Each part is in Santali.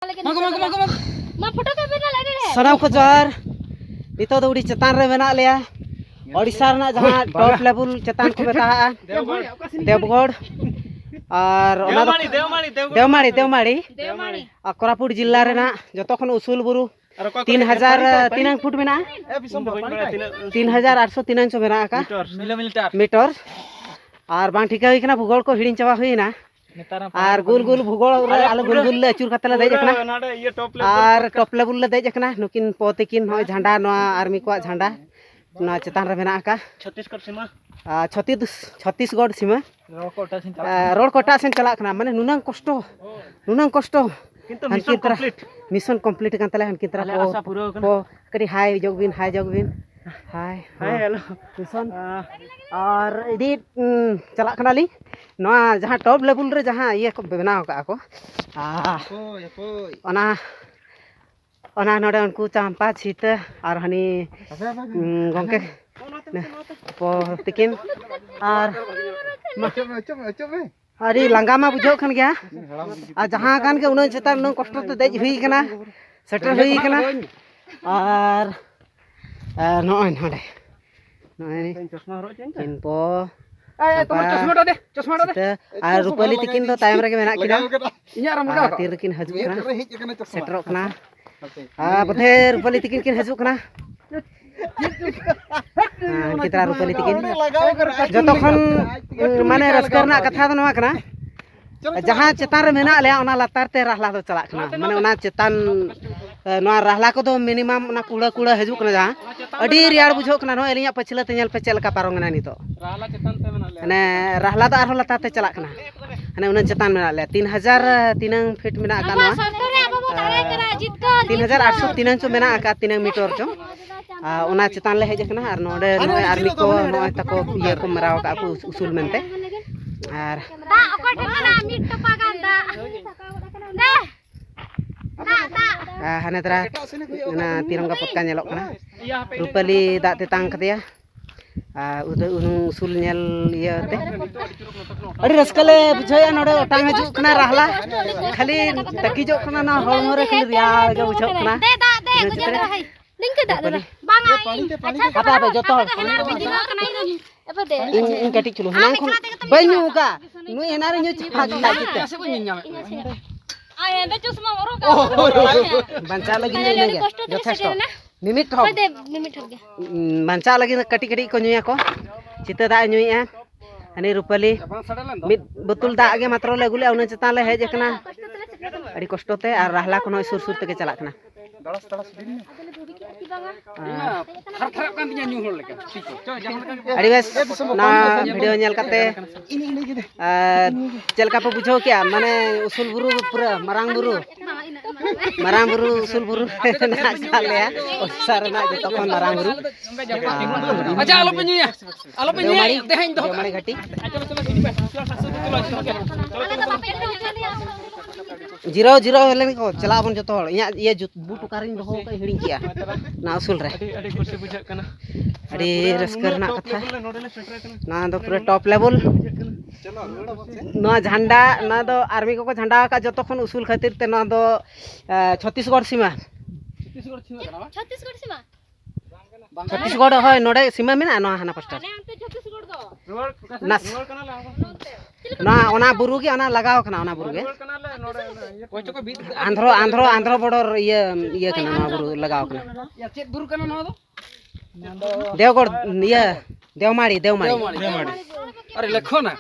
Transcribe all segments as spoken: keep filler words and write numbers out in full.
ᱢᱟ ᱯᱷᱳᱴᱳ ᱠᱚ ᱵᱮᱱᱟᱣ ᱞᱮᱫ ᱨᱮ᱾ ᱥᱟᱱᱟᱢ ᱠᱚ ᱡᱚᱦᱟᱨ᱾ ᱱᱤᱛᱚᱜ ᱫᱚ ᱟᱹᱰᱤ ᱪᱮᱛᱟᱱ ᱨᱮ ᱢᱮᱱᱟᱜ ᱞᱮᱭᱟ᱾ ᱳᱰᱤᱥᱟ ᱨᱮᱱᱟᱜ ᱡᱟᱦᱟᱸ ᱴᱚᱯ ᱞᱮᱵᱮᱞ ᱪᱮᱛᱟᱱ ᱠᱚ ᱢᱮᱛᱟᱜᱼᱟ, ᱫᱮᱣᱜᱚᱲ᱾ ᱟᱨ ᱚᱱᱟ ᱫᱚ ᱫᱮᱣᱢᱟᱲᱤ, ᱫᱮᱣᱢᱟᱲᱤ, ᱫᱮᱣᱜᱚᱲ᱾ ᱫᱮᱣᱢᱟᱲᱤ, ᱫᱮᱣᱢᱟᱲᱤ᱾ ᱫᱮᱣᱢᱟᱲᱤ᱾ ᱟᱨ ᱠᱳᱨᱟᱯᱩᱴ ᱡᱤᱞᱟ ᱨᱮᱱᱟᱜ ᱡᱚᱛᱚ ᱠᱷᱚᱱ ᱩᱥᱩᱞ ᱵᱩᱨᱩ᱾ ᱛᱤᱱ ᱦᱟᱡᱟᱨ ᱛᱤᱱᱟᱹᱝ ᱯᱷᱩᱴ ᱢᱮᱱᱟᱜᱼᱟ? ᱛᱤᱱ ᱦᱟᱡᱟᱨ ᱟᱴᱥᱚ ᱛᱤᱱᱟᱹᱝ ᱪᱚ ᱢᱮᱱᱟᱜ ᱟᱠᱟᱫ᱾ ᱢᱤᱴᱚᱨ᱾ ᱟᱨ ᱵᱟᱝ ᱴᱷᱤᱠᱟᱹ ᱦᱩᱭ ᱠᱟᱱᱟ, ᱵᱷᱩᱜᱳᱲ ᱠᱚ ᱦᱤᱲᱤᱧ ᱪᱟᱵᱟ ᱦᱩᱭᱱᱟ᱾ ᱟᱨ ᱜᱳᱞ ᱜᱳᱞ ᱵᱷᱩᱜᱳᱲ ᱨᱮ ᱟᱞᱮ ᱜᱳᱞ ᱜᱳᱞ ᱞᱮ ᱟᱹᱪᱩᱨ ᱠᱟᱛᱮ ᱞᱮ ᱫᱮᱡ ᱟᱠᱟᱱᱟ᱾ ᱟᱨ ᱴᱚᱯ ᱞᱮᱵᱮᱞ ᱞᱮ ᱫᱮᱡ ᱟᱠᱟᱱᱟ᱾ ᱱᱩᱠᱤᱱ ᱯᱚ ᱛᱤᱠᱤᱱ ᱱᱚᱜᱼᱚᱭ ᱡᱷᱟᱱᱰᱟ, ᱱᱚᱣᱟ ᱟᱨᱢᱤ ᱠᱚᱣᱟᱜ ᱡᱷᱟᱱᱰᱟ ᱱᱚᱣᱟ ᱪᱮᱛᱟᱱ ᱨᱮ ᱢᱮᱱᱟᱜ ᱟᱠᱟᱫ᱾ ᱪᱷᱚᱛᱤᱥᱜᱚᱲ ᱥᱤᱢᱟᱹ᱾ ᱟᱨ ᱪᱷᱚᱛᱤᱥ-, ᱪᱷᱚᱛᱤᱥᱜᱚᱲ ᱥᱤᱢᱟᱹ᱾ ᱨᱚᱲ ᱠᱚ ᱮᱴᱟᱜ ᱥᱮᱱ ᱪᱟᱞᱟᱜ ᱟᱨ ᱠᱟᱱᱟ᱾ ᱨᱚᱲ ᱠᱚ ᱮᱴᱟᱜ ᱥᱮᱱ ᱪᱟᱞᱟᱜ ᱠᱟᱱᱟ, ᱢᱟᱱᱮ ᱱᱩᱱᱟᱹᱝ ᱠᱚᱥᱴᱚ, ᱱᱩᱱᱟᱹᱝ ᱠᱚᱥᱴᱚ᱾ ᱠᱤᱱᱛᱩ ᱢᱤᱥᱚᱱ ᱦᱟᱱᱠᱤᱱ ᱛᱟᱨᱟ-, ᱠᱚᱢᱯᱞᱤᱴ᱾ ᱢᱤᱥᱚᱱ ᱠᱚᱢᱯᱞᱤᱴ ᱠᱟᱱ ᱛᱟᱞᱮᱭᱟ᱾ ᱦᱟᱱᱠᱤᱱ ᱛᱟᱨᱟ ᱟᱞᱮᱭᱟᱜ ᱠᱚ, ᱟᱥᱟ ᱯᱩᱨᱟᱹᱣ ᱠᱟᱱᱟ᱾ ᱠᱚ ᱠᱟᱹᱴᱤᱡ ᱦᱟᱭ ᱡᱚᱜ ᱵᱤᱱ, ᱦᱟᱭ ᱡᱚᱜ ᱵᱤᱱ᱾ ᱦᱟᱭ, ᱦᱟᱭ, ᱦᱮᱸ᱾ ᱦᱮᱞᱳ᱾ ᱢᱤᱥᱚᱱ᱾ ᱟᱨ ᱤᱫᱤ, ᱩᱸ, ᱪᱟᱞᱟᱜ ᱠᱟᱱᱟᱞᱤᱧ᱾ ᱱᱚᱣᱟ ᱡᱟᱦᱟᱸ ᱴᱚᱯ ᱞᱮᱵᱮᱞ ᱨᱮ ᱡᱟᱦᱟᱸ ᱤᱭᱟᱹ ᱠᱚ ᱵᱮᱱᱟᱣ ᱠᱟᱜᱼᱟ ᱠᱚ, ᱟᱨ ᱦᱳᱭ, ᱦᱳᱭ᱾ ᱚᱱᱟ ᱚᱱᱟ ᱱᱚᱰᱮ ᱩᱱᱠᱩ ᱪᱟᱢᱯᱟ, ᱪᱷᱤᱛᱟᱹ ᱟᱨ ᱦᱟᱹᱱᱤ, ᱦᱟᱯᱮ, ᱦᱟᱯᱮ, ᱦᱟᱯᱮ᱾ ᱩᱸ, ᱜᱚᱢᱠᱮ ᱯᱚ ᱛᱤᱠᱤᱱ ᱟᱨ ᱢᱟ, ᱚᱪᱚᱜ ᱢᱮ, ᱚᱪᱚᱜ ᱢᱮ, ᱚᱪᱚᱜ ᱢᱮ᱾ ᱟᱹᱰᱤ ᱞᱟᱸᱜᱟ ᱢᱟ ᱵᱩᱡᱷᱟᱹᱜ ᱠᱟᱱ ᱜᱮᱭᱟ᱾ ᱟᱨ ᱡᱟᱦᱟᱸ ᱠᱟᱱ ᱜᱮ ᱩᱱᱟᱹᱜ ᱪᱮᱛᱟᱱ ᱩᱱᱟᱹᱜ ᱠᱚᱥᱴᱚ ᱛᱮ ᱫᱮᱡ ᱦᱩᱭ ᱠᱟᱱᱟ, ᱥᱮᱴᱮᱨ ᱦᱩᱭ ᱠᱟᱱᱟ᱾ ᱟᱨ, ᱟᱨ ᱱᱚᱜᱼᱚᱭ ᱱᱚᱰᱮ, ᱱᱚᱜᱼᱚᱭ ᱪᱚᱥᱢᱟ ᱦᱚᱨᱚᱜ ᱦᱚᱪᱚᱧ ᱛᱮ᱾ ᱠᱤᱱ ᱯᱚ, ᱮᱭ, ᱮᱭ, ᱛᱚᱢᱟ ᱪᱟᱢᱯᱟ, ᱪᱚᱥᱢᱟ ᱦᱚᱨᱚᱜ ᱫᱮ, ᱪᱚᱥᱢᱟ ᱦᱚᱨᱚᱜ ᱫᱮ᱾ ᱪᱷᱤᱛᱟᱹ ᱟᱨ ᱨᱩᱯᱟᱹᱞᱤ ᱛᱤᱠᱤᱱ ᱫᱚ ᱛᱟᱭᱚᱢ ᱨᱮᱜᱮ ᱢᱮᱱᱟᱜ ᱠᱤᱱᱟ᱾ ᱞᱟᱜᱟᱣ ᱠᱟᱫᱟ᱾ ᱤᱧᱟᱹᱜ ᱨᱮᱢ ᱞᱟᱜᱟᱣ ᱟᱨ ᱠᱟᱜᱼᱟ? ᱛᱤᱱ ᱨᱮᱠᱤᱱ ᱦᱤᱡᱩᱜ ᱠᱟᱱᱟ, ᱢᱮᱫ ᱨᱮ ᱦᱮᱡ ᱟᱠᱟᱱᱟ ᱪᱚᱥᱢᱟ᱾ ᱥᱮᱴᱮᱨᱚᱜ ᱠᱟᱱᱟ᱾ ᱦᱟᱯᱮ᱾ ᱟᱨ ᱵᱚᱫᱷᱮ ᱨᱩᱯᱟᱹᱞᱤ ᱛᱤᱠᱤᱱ ᱠᱤᱱ ᱦᱤᱡᱩᱜ ᱠᱟᱱᱟ᱾ ᱦᱮᱸ, ᱦᱟᱱᱠᱤ ᱛᱟᱨᱟ ᱨᱩᱯᱟᱹᱞᱤ ᱛᱤᱠᱤᱱ᱾ ᱡᱚᱛᱚ ᱠᱷᱚᱱ, ᱩᱸ, ᱢᱟᱱᱮ ᱨᱟᱹᱥᱠᱟᱹ ᱨᱮᱱᱟᱜ ᱠᱟᱛᱷᱟ ᱫᱚ ᱱᱚᱣᱟ ᱠᱟᱱᱟ, ᱡᱟᱦᱟᱸ ᱪᱮᱛᱟᱱ ᱨᱮ ᱢᱮᱱᱟᱜ ᱞᱮᱭᱟ, ᱚᱱᱟ ᱞᱟᱛᱟᱨ ᱛᱮ ᱨᱟᱦᱞᱟ ᱫᱚ ᱪᱟᱞᱟᱜ ᱠᱟᱱᱟ᱾ ᱢᱟᱱᱮ ᱚᱱᱟ ᱪᱮᱛᱟᱱ, ᱮ, ᱱᱚᱣᱟ ᱨᱟᱦᱞᱟ ᱠᱚᱫᱚ ᱢᱤᱱᱤᱢᱟᱢ ᱚᱱᱟ ᱠᱩᱲᱟᱹ ᱠᱩᱲᱟᱹ ᱦᱤᱡᱩᱜ ᱠᱟᱱᱟ, ᱡᱟᱦᱟᱸ ᱟᱹᱰᱤ ᱨᱮᱭᱟᱲ ᱵᱩᱡᱷᱟᱹᱜ ᱠᱟᱱᱟ᱾ ᱱᱚᱜᱼᱚᱭ ᱟᱹᱞᱤᱧᱟᱜ ᱯᱟᱹᱪᱷᱞᱟᱹ ᱛᱮ ᱧᱮᱞ ᱯᱮ ᱪᱮᱫ ᱞᱮᱠᱟ ᱯᱟᱨᱚᱢ ᱮᱱᱟ ᱱᱤᱛᱚᱜ᱾ ᱨᱟᱦᱞᱟ ᱪᱮᱛᱟᱱ ᱛᱮ ᱢᱮᱱᱟᱜ ᱞᱮᱭᱟ᱾ ᱢᱟᱱᱮ ᱨᱟᱦᱞᱟ ᱫᱚ ᱟᱨᱦᱚᱸ ᱞᱟᱛᱟᱨ ᱛᱮ ᱪᱟᱞᱟᱜ ᱠᱟᱱᱟ᱾ ᱦᱟᱱᱮ ᱩᱱᱟᱹᱜ ᱪᱮᱛᱟᱱ ᱢᱮᱱᱟᱜ ᱞᱮᱭᱟ, ᱛᱤᱱ ᱦᱟᱡᱟᱨ ᱛᱤᱱᱟᱹᱝ ᱯᱷᱤᱴ ᱢᱮᱱᱟᱜ ᱟᱠᱟᱫ ᱱᱚᱣᱟ᱾ ᱥᱚᱨᱠᱟᱨ ᱨᱮ ᱟᱵᱚ ᱵᱚ ᱫᱟᱲᱮ ᱠᱟᱱᱟ, ᱡᱤᱛᱠᱟᱹᱨ, ᱛᱤᱱ ᱦᱟᱡᱟᱨ ᱟᱴᱥᱚ ᱡᱤᱛᱠᱟᱹᱨ᱾ ᱛᱤᱱᱟᱹᱝ ᱪᱚ ᱢᱮᱱᱟᱜ ᱟᱠᱟᱫ, ᱛᱤᱱᱟᱹᱝ ᱢᱤᱴᱚᱨ ᱪᱚ᱾ ᱟᱨ ᱚᱱᱟ ᱪᱮᱛᱟᱱ ᱞᱮ ᱦᱮᱡ ᱟᱠᱟᱱᱟ᱾ ᱟᱨ ᱱᱚᱰᱮ ᱱᱚᱜᱼᱚᱭ ᱟᱨᱢᱤ ᱠᱚ ᱱᱚᱜᱼᱚᱭ ᱛᱟᱠᱚ ᱤᱭᱟᱹ ᱠᱚ ᱢᱟᱨᱟᱣ ᱟᱠᱟᱫ ᱠᱚ ᱩᱥᱩᱞ ᱢᱮᱱᱛᱮ᱾ ᱟᱨ ᱫᱟᱜ ᱚᱠᱚᱭ ᱴᱷᱮᱱ ᱢᱮᱱᱟᱜᱼᱟ? ᱢᱤᱫ ᱴᱚᱯᱟ ᱜᱟᱱ ᱫᱟᱜ᱾ ᱫᱮ! ᱫᱟᱜ, ᱫᱟᱜ! ᱟᱨ ᱦᱟᱱᱮ ᱛᱟᱨᱟ ᱚᱱᱟ ᱛᱤᱨᱚᱝᱜᱟ ᱯᱚᱛᱠᱟ ᱧᱮᱞᱚᱜ ᱠᱟᱱᱟ᱾ ᱨᱩᱯᱟᱹᱞᱤ ᱫᱟᱜ ᱛᱮᱛᱟᱝ ᱠᱟᱫᱮᱭᱟ᱾ ᱟᱨ ᱩᱫᱟᱹ ᱩᱱᱩ ᱩᱥᱩᱞ ᱧᱮᱞ ᱤᱭᱟᱹᱛᱮ ᱟᱹᱰᱤ ᱨᱟᱹᱥᱠᱟᱹ ᱞᱮ ᱵᱩᱡᱷᱟᱹᱣᱮᱫᱼᱟ᱾ ᱱᱚᱰᱮ ᱚᱴᱟᱝ ᱦᱤᱡᱩᱜ ᱠᱟᱱᱟ ᱨᱟᱦᱞᱟ, ᱠᱷᱟᱹᱞᱤ ᱛᱟᱹᱠᱤᱡᱚᱜ ᱠᱟᱱᱟ, ᱱᱚᱣᱟ ᱦᱚᱲᱢᱚ ᱨᱮ ᱠᱷᱟᱹᱞᱤ ᱨᱮᱭᱟᱲ ᱜᱮ ᱵᱩᱡᱷᱟᱹᱜ ᱠᱟᱱᱟ᱾ ᱫᱮ, ᱫᱟᱜ ᱫᱮ, ᱤᱱᱟᱹ ᱪᱤᱛᱨᱮ ᱱᱤᱝᱠᱟᱹ ᱫᱟᱜ ᱫᱮ᱾ ᱵᱟᱝᱟ, ᱤᱧ ᱟᱪᱪᱷᱟ, ᱦᱟᱯᱮ, ᱦᱟᱯᱮ, ᱡᱚᱛᱚ ᱦᱚᱲ᱾ ᱦᱟᱱᱟ ᱨᱮ ᱡᱤᱨᱟᱹᱣ ᱠᱟᱱᱟ, ᱤᱧ ᱫᱚ ᱮᱯᱮ ᱫᱮ᱾ ᱤᱧ, ᱤᱧ ᱠᱟᱹᱴᱤᱡ ᱪᱩᱞᱩᱝ ᱦᱟᱱᱟᱝ ᱠᱷᱚᱱ ᱵᱟᱹᱧ ᱧᱩ ᱟᱠᱟᱫ᱾ ᱱᱩᱭ ᱮᱱᱟ ᱨᱮ ᱧᱩ ᱪᱟᱵᱟ ᱠᱮᱫᱟ ᱪᱮᱫ ᱛᱮ? ᱤᱧ ᱦᱚᱸ ᱥᱮ᱾ ᱟᱭ, ᱮᱸᱰᱮ ᱪᱚᱥᱢᱟ ᱦᱚᱨᱚᱜ ᱠᱟᱜ᱾ ᱵᱟᱧᱪᱟᱣ ᱞᱟᱹᱜᱤᱫ ᱫᱚ ᱤᱱᱟᱹ ᱜᱮ ᱡᱚᱛᱷᱮᱥᱴᱚ᱾ ᱢᱤᱢᱤᱫ ᱴᱷᱚᱯ᱾ ᱦᱳᱭ ᱫᱮ, ᱢᱤᱢᱤᱫ ᱴᱷᱚᱯ ᱜᱮ᱾ ᱩᱸ, ᱵᱟᱧᱪᱟᱣ ᱞᱟᱹᱜᱤᱫ ᱠᱟᱹᱴᱤᱡ ᱠᱟᱹᱴᱤᱡ ᱠᱚ ᱧᱩᱭᱟᱠᱚ᱾ ᱪᱤᱛᱟᱹ ᱫᱟᱜ ᱮ ᱧᱩᱭᱮᱫᱼᱟ᱾ ᱦᱟᱹᱱᱤ ᱨᱩᱯᱟᱹᱞᱤ ᱢᱤᱫ ᱵᱳᱛᱚᱞ ᱫᱟᱜ ᱜᱮ ᱢᱟᱛᱨᱚ ᱞᱮ ᱟᱹᱜᱩ ᱞᱮᱫᱼᱟ, ᱩᱱᱟᱹ ᱪᱮᱛᱟᱱ ᱞᱮ ᱦᱮᱡ ᱟᱠᱟᱱᱟ᱾ ᱟᱹᱰᱤ ᱠᱚᱥᱴᱚ ᱛᱮ, ᱟᱨ ᱨᱟᱦᱞᱟ ᱠᱚ ᱱᱚᱜᱼᱚᱭ ᱥᱩᱨ ᱥᱩᱨ ᱛᱮᱜᱮ ᱪᱟᱞᱟᱜ ᱠᱟᱱᱟ᱾ ᱟᱫᱚᱞᱮ ᱵᱷᱟᱹᱵᱤ ᱠᱮᱫᱼᱟ ᱠᱤ ᱵᱟᱝᱟ? ᱛᱷᱟᱨ ᱛᱷᱟᱨᱟᱜ ᱠᱟᱱ ᱛᱤᱧᱟ ᱧᱩ ᱦᱚᱲ ᱞᱮᱠᱟ᱾ ᱴᱷᱤᱠ ᱠᱚ᱾ ᱟᱹᱰᱤ ᱵᱮᱥ, ᱚᱱᱟ ᱵᱷᱤᱰᱤᱭᱳ ᱧᱮᱞ ᱠᱟᱛᱮ, ᱟᱨ ᱪᱮᱫ ᱞᱮᱠᱟ ᱯᱮ ᱵᱩᱡᱷᱟᱹᱣ ᱠᱮᱜᱼᱟ? ᱢᱟᱱᱮ ᱩᱥᱩᱞ ᱵᱩᱨᱩ ᱯᱩᱨᱟᱹ ᱢᱟᱨᱟᱝ ᱵᱩᱨᱩ, ᱢᱟᱨᱟᱝ ᱵᱩᱨᱩ, ᱩᱥᱩᱞ ᱵᱩᱨᱩ ᱨᱮ ᱢᱮᱱᱟᱜ ᱟᱠᱟᱫ ᱞᱮᱭᱟ, ᱳᱰᱤᱥᱟ ᱨᱮᱱᱟᱜ ᱡᱚᱛᱚ ᱠᱷᱚᱱ ᱢᱟᱨᱟᱝ ᱵᱩᱨᱩ᱾ ᱟᱪᱪᱷᱟ, ᱟᱞᱚᱯᱮ ᱧᱩᱭᱟ, ᱟᱞᱚᱯᱮ ᱧᱩᱭᱟ, ᱫᱮᱣᱢᱟᱲᱤ, ᱛᱮᱦᱮᱧ ᱫᱚᱦᱚ ᱫᱮᱣᱢᱟᱲᱤ ᱠᱟᱜ᱾ ᱜᱷᱟᱹᱴᱤ᱾ ᱡᱤᱨᱟᱹᱣ, ᱡᱤᱨᱟᱹᱣ ᱞᱮᱱ ᱠᱚ, ᱪᱟᱞᱟᱜ ᱟᱵᱚᱱ ᱡᱚᱛᱚ ᱦᱚᱲ᱾ ᱤᱧᱟᱹᱜ ᱤᱭᱟᱹ ᱡᱩᱛ, ᱵᱩᱴ ᱚᱠᱟᱨᱤᱧ ᱫᱚᱦᱚ ᱠᱟᱜ, ᱦᱤᱲᱤᱧ ᱠᱮᱜᱼᱟ, ᱚᱱᱟ ᱩᱥᱩᱞ ᱨᱮ᱾ ᱟᱹᱰᱤ, ᱟᱹᱰᱤ ᱠᱩᱥᱤ ᱵᱩᱡᱷᱟᱹᱜ ᱠᱟᱱᱟ᱾ ᱟᱹᱰᱤ ᱯᱩᱨᱟᱹ ᱨᱟᱹᱥᱠᱟᱹ ᱱᱩᱱᱟᱹᱜ ᱨᱮᱱᱟᱜ top ᱠᱟᱛᱷᱟ᱾ Level ᱨᱮ ᱱᱚᱰᱮ ᱞᱮ ᱥᱮᱴᱮᱨ ᱟᱠᱟᱱᱟ᱾ ᱱᱚᱣᱟ ᱫᱚ ᱯᱩᱨᱟᱹ top level᱾ ᱱᱚᱣᱟ ᱡᱷᱟᱱᱰᱟ, ᱱᱚᱣᱟ ᱫᱚ ᱟᱨᱢᱤ ᱠᱚᱠᱚ ᱡᱷᱟᱱᱰᱟ ᱟᱠᱟᱫ ᱡᱚᱛᱚ ᱠᱷᱚᱱ ᱩᱥᱩᱞ ᱠᱷᱟᱹᱛᱤᱨ ᱛᱮ ᱱᱚᱣᱟ ᱫᱚ, ᱮ, ᱪᱷᱚᱛᱤᱥᱜᱚᱲ ᱥᱤᱢᱟ᱾ ᱪᱷᱚᱛᱤᱥᱜᱚᱲ ᱥᱤᱢᱟ ᱠᱟᱱᱟ ᱵᱟᱝ? ᱪᱷᱚᱛᱤᱥᱜᱚᱲ, ᱦᱳᱭ, ᱱᱚᱰᱮ ᱥᱤᱢᱟ ᱢᱮᱱᱟᱜᱼᱟ, ᱱᱚᱣᱟ ᱦᱟᱱᱟ ᱯᱟᱥᱴᱟ᱾ ᱟᱞᱮ ᱚᱱᱛᱮ ᱪᱷᱚᱛᱤᱥᱜᱚᱲ ᱫᱚ᱾ ᱨᱩᱣᱟᱹᱲ, ᱱᱟᱥ-, ᱨᱩᱣᱟᱹᱲ ᱠᱟᱱᱟᱞᱮ ᱟᱵᱚ᱾ ᱱᱚᱣᱟ, ᱚᱱᱟ ᱵᱩᱨᱩ ᱜᱮ, ᱚᱱᱟ ᱞᱟᱜᱟᱣ ᱠᱟᱱᱟ, ᱚᱱᱟ ᱵᱩᱨᱩ ᱜᱮ᱾ ᱨᱩᱣᱟᱹᱲ ᱠᱟᱱᱟᱞᱮ ᱱᱚᱰᱮ, ᱤᱭᱟᱹ ᱟᱱᱫᱷᱨᱚ, ᱟᱱᱫᱷᱨᱚ, ᱟᱱᱫᱷᱨᱚ border ᱤᱭᱟᱹ, ᱤᱭᱟᱹ ᱠᱟᱱᱟ, ᱱᱚᱣᱟ ᱵᱩᱨᱩ ᱞᱟᱜᱟᱣ ᱠᱟᱱᱟ᱾ ᱭᱟ, ᱪᱮᱫ ᱵᱩᱨᱩ ᱠᱟᱱᱟ ᱱᱚᱣᱟ ᱫᱚ? ᱫᱮᱣᱜᱚᱲ, ᱤᱭᱟᱹ, ᱫᱮᱣᱢᱟᱲᱤ, ᱫᱮᱣᱢᱟᱲᱤ᱾ ᱫᱮᱣᱢᱟᱲᱤ᱾ ᱫᱮᱣᱢᱟᱲᱤ᱾ ᱟᱨᱮ ᱞᱮᱠᱷᱚᱱᱟ᱾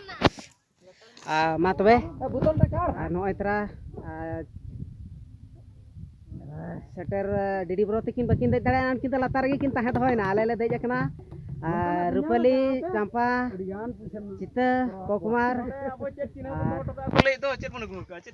ᱟᱨ ᱢᱟ ᱛᱚᱵᱮ, ᱟᱨ ᱱᱚᱜᱼᱚᱭ ᱛᱟᱨᱟ, ᱟᱨ ᱥᱮᱴᱮᱨ, ᱰᱤᱰᱤ ᱵᱨᱚ ᱛᱟᱹᱠᱤᱱ ᱵᱟᱹᱠᱤᱱ ᱫᱮᱡ ᱫᱟᱲᱮᱭᱟᱜᱼᱟ, ᱩᱱᱠᱤᱱ ᱫᱚ ᱞᱟᱛᱟᱨ ᱨᱮᱜᱮ ᱠᱤᱱ ᱛᱟᱦᱮᱸ ᱫᱚᱦᱚᱭᱮᱱᱟ᱾ ᱟᱞᱮ ᱞᱮ ᱫᱮᱡ ᱟᱠᱟᱱᱟ, ᱟᱨ ᱨᱩᱯᱟᱹᱞᱤ, ᱪᱟᱢᱯᱟ, ᱪᱤᱛᱟᱹ, ᱠᱚᱠᱩᱢᱟᱨ, ᱟᱨ ᱞᱟᱹᱭ ᱫᱚ ᱪᱮᱫ ᱵᱚᱱ ᱟᱹᱜᱩ ᱟᱠᱟᱫᱼᱟ? ᱪᱮᱫ